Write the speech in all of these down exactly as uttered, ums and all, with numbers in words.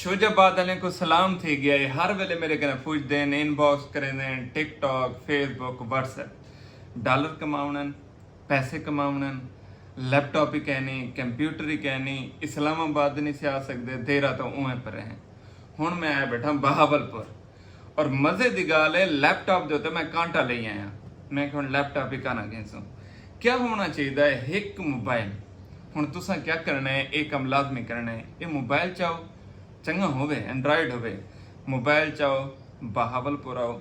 شوج آباد والے کو سلام تھی گیا ہے۔ ہر ویلے میرے کنے پوچھدے ہیں، ان باکس کریندے ہیں، ٹک ٹاک، فیس بک، واٹس ایپ۔ ڈالر کماوݨن، پیسے کماوݨن، لیپ ٹاپ ہی کہنی، کمپیوٹر ہی کہنی، اسلام آباد نہیں سے آ سکدے، دیرا تو اوہیں پرے ہیں۔ ہن میں آیا بیٹھا بہاول پور، اور مزے دی ڳالھ ہے، لیپ ٹاپ دے اتے میں کانٹا لئی آیا۔ میں کہ ہن لیپ ٹاپ ہی کانا گھنسوں۔ کیا ہونا چاہیدا ہے؟ ہک موبائل۔ ہن تساں کیا کرنا ہے؟ اے کم لازمی کرنا ہے۔ اے موبائل چاؤ، چنگا ہووے، اینڈرائڈ ہووے، موبائل چاؤ، بہاول پور آؤ،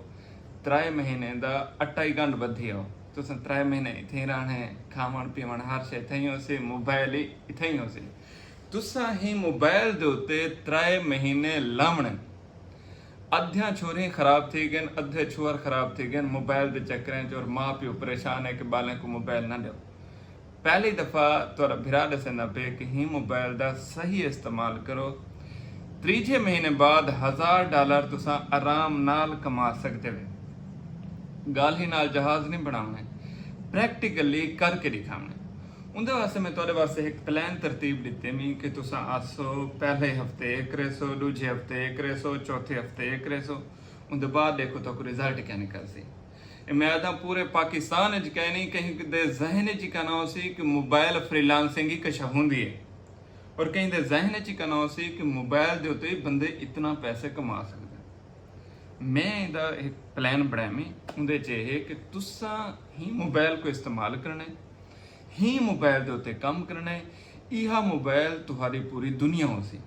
ترائے مہینے دا اٹا ہی گنڈ ٻدھی آؤ۔ تساں ترائے مہینے اتھے ہی رہݨا ہے، کھاوݨ پیوݨ ہر شے اتھے ہی ہوسی، موبائل ہی اتھے ہی ہوسی۔ تساں ہی موبائل دے اتے ترائے مہینے لاوݨے۔ ادھیاں چھوہریں خراب تھی ڳئن، ادھے چھوہر خراب تھی ڳئن موبائل دے چکریں چ، اور ماء پیو پریشان ہے کہ ٻالیں کوں موبائل نہ ݙیو۔ پہلی دفعہ تہاݙا بھرا ݙسیندا پئے کہ ہیں موبائل دا صحیح استعمال کرو۔ تریجھے مہینے بعد ہزار ڈالر تساں آرام نال کما سڳدے وے۔ ڳالھی نال جہاز نہیں بݨاوݨے، پریکٹیکلی کر کے ݙکھاوݨے۔ اوندے واسطے میں تہاݙے واسطے ہک پلان ترتیب ݙتے می کہ تساں آسو، پہلے ہفتے اے کریسو، ݙوجھے ہفتے اے کریسو، چوتھے ہفتے اے کریسو۔ اوندے بعد ݙیکھو تہاکوں رزلٹ کیا نکلسی۔ اے میں آہداں پورے پاکستان اچ کائنی، کہیں دے ذہن اچ ہی کنا ہوسی کہ موبائل فری لانسنگ ہی کشا ہوندی ہے، اور کہیں دے ذہن اچ ہی کنا ہوسی کہ موبائل دے اتے ہی بندے اتنا پیسے کما سڳدے۔ میں ایندا ہک پلان بݨائمی، اوندے اچ اے ہے کہ تساں ہی موبائل کوں استعمال کرݨے، ہی موبائل دے اتے کم کرݨے۔ ایہا موبائل تہاݙی پوری دنیا ہوسی،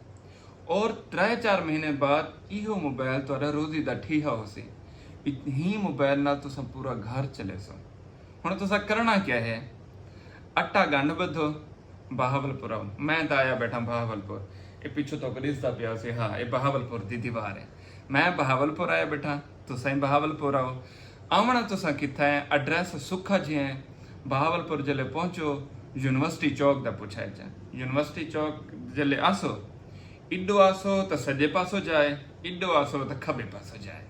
اور ترے چار مہینے بعد ایہو موبائل تہاݙا روزی دا ٹھیہا ہوسی۔ ہی موبائل نال تساں پورا گھر چلیسو۔ ہݨ تساں کرݨا کیا ہے؟ اٹا گنڈھ ٻدھو، بہاول پور آؤ۔ میں تاں آیا بیٹھا بہاول پور۔ اے پچھوں تہاکوں ݙسدا پیا ہوسی، ہاں، اے بہاول پور دی دیوار ہے۔ میں بہاول پور آیا بیٹھا، تساں ہی بہاول پور آؤ۔ آوݨا تساں کتھاں ہے؟ ایڈریس سکھا جیہاں ہے۔ بہاول پور جلے پہنچو، یونیورسٹی چوک دا پچھا چا۔ یونیورسٹی چوک جلے آسو، ایݙو آسو تاں سڄے پاسو جائے، ایݙو آسو تاں کھٻے پاسو جائے۔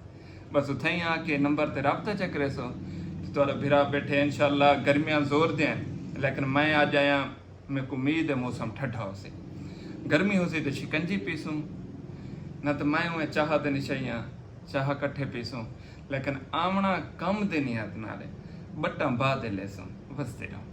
بس اتھائیں آ کے نمبر تے رابطہ چا کریسو۔ تے تہاݙا بھرا بیٹھے، انشاءاللہ۔ گرمیاں زور دین، لیکن میں اڄ آیاں، میکوں امید ہے موسم ٹھڈا ہوسی۔ گرمی ہوسی تے شکنجی پیسوں، نہ تے میں اوویں چاہ دے نشہ ہی آں، چاہ کٹھے پیسوں، لیکن آوݨا کم دی نیت نال ہے۔ ٻٹاں بعد لیسوں۔ وسدے رہو۔